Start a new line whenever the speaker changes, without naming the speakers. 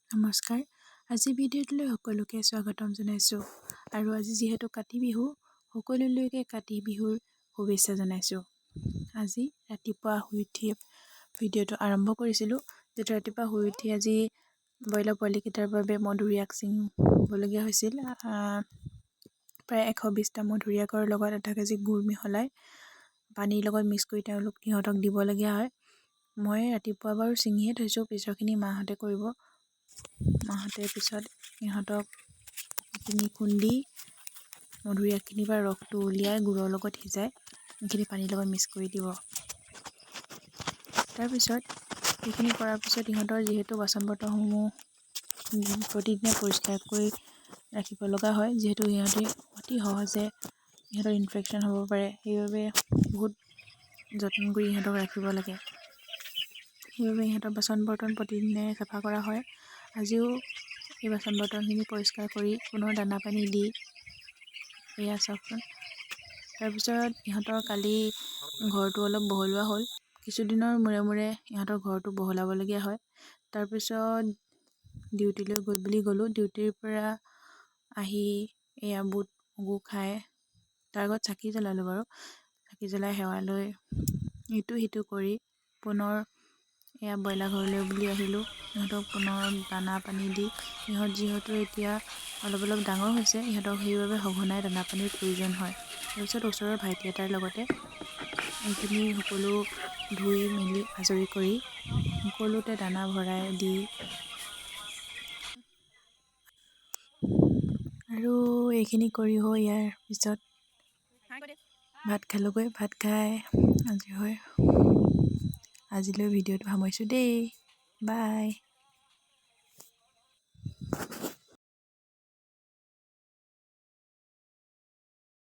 নমস্কাৰ, আজি ভিডিঅ'টোলৈ সকলোকে স্বাগতম জনাইছোঁ। আৰু আজি যিহেতু কাতি বিহু, সকলোলৈকে কাতি বিহুৰ শুভেচ্ছা জনাইছোঁ। আজি ৰাতিপুৱা শুই উঠি ভিডিঅ'টো আৰম্ভ কৰিছিলোঁ। যিহেতু ৰাতিপুৱা শুই উঠি আজি ব্ৰইলাৰ পোৱালিকেইটাৰ বাবে মধুৰি আগ ছিঙিবলগীয়া হৈছিল। প্ৰায় 120টা মধুৰি আগৰ লগত আধা কেজি গুৰ মিহলাই পানীৰ লগত মিক্স কৰি তেওঁলোক সিহঁতক দিবলগীয়া হয়। মই ৰাতিপুৱা বাৰু ছিঙিয়ে থৈছোঁ, পিছৰখিনি মাহঁতে কৰিব। মাহঁতে পিছত ইহঁতক এইখিনি খুন্দি মধুৰি আগখিনিৰ পৰা ৰসটো উলিয়াই গুৰৰ লগত সিজাই এইখিনি পানীৰ লগত মিক্স কৰি দিব। তাৰপিছত সেইখিনি কৰাৰ পিছত ইহঁতৰ যিহেতু বাচন বৰ্তনসমূহ প্ৰতিদিনে পৰিষ্কাৰ কৰি ৰাখিব লগা হয়, যিহেতু ইহঁতে অতি সহজে ইহঁতৰ ইনফেকশ্যন হ'ব পাৰে, সেইবাবে বহুত যত্ন কৰি ইহঁতক ৰাখিব লাগে। সেইবাবে ইহঁতৰ বাচন বৰ্তন প্ৰতিদিনে চাফা কৰা হয়। আজিও এই বাচন বৰ্তনখিনি পৰিষ্কাৰ কৰি পুনৰ দানা পানী দি এয়া চাওকচোন। তাৰপিছত ইহঁতৰ কালি ঘৰটো অলপ বহলোৱা হ'ল। কিছুদিনৰ মূৰে মূৰে ইহঁতৰ ঘৰটো বহলাবলগীয়া হয়। তাৰপিছত ডিউটিলৈ গ'ল বুলি গ'লোঁ। ডিউটিৰ পৰা আহি এয়া বুট মগু খাই তাৰ আগত চাকি জ্বলালোঁ বাৰু। চাকি জ্বলাই সেৱা লৈ ইটো সিটো কৰি পুনৰ এয়া ব্ৰইলাৰ ঘৰলৈ বুলি আহিলোঁ। ইহঁতক পুনৰ দানা পানী দি, ইহঁত যিহেতু এতিয়া অলপ অলপ ডাঙৰ হৈছে, ইহঁতক সেইবাবে সঘনাই দানা পানীৰ প্ৰয়োজন হয়। তাৰপিছত ওচৰৰ ভাইটি এটাৰ লগতে এইখিনি সকলো ধুই মেলি আজৰি কৰি সকলোতে দানা ভৰাই দি আৰু এইখিনি কৰি হৈ ইয়াৰ পিছত ভাত খালোঁগৈ। ভাত খাই আজৰি হৈ আজিলৈ ভিডিঅ'টো সামৰিছোঁ দেই। বাই।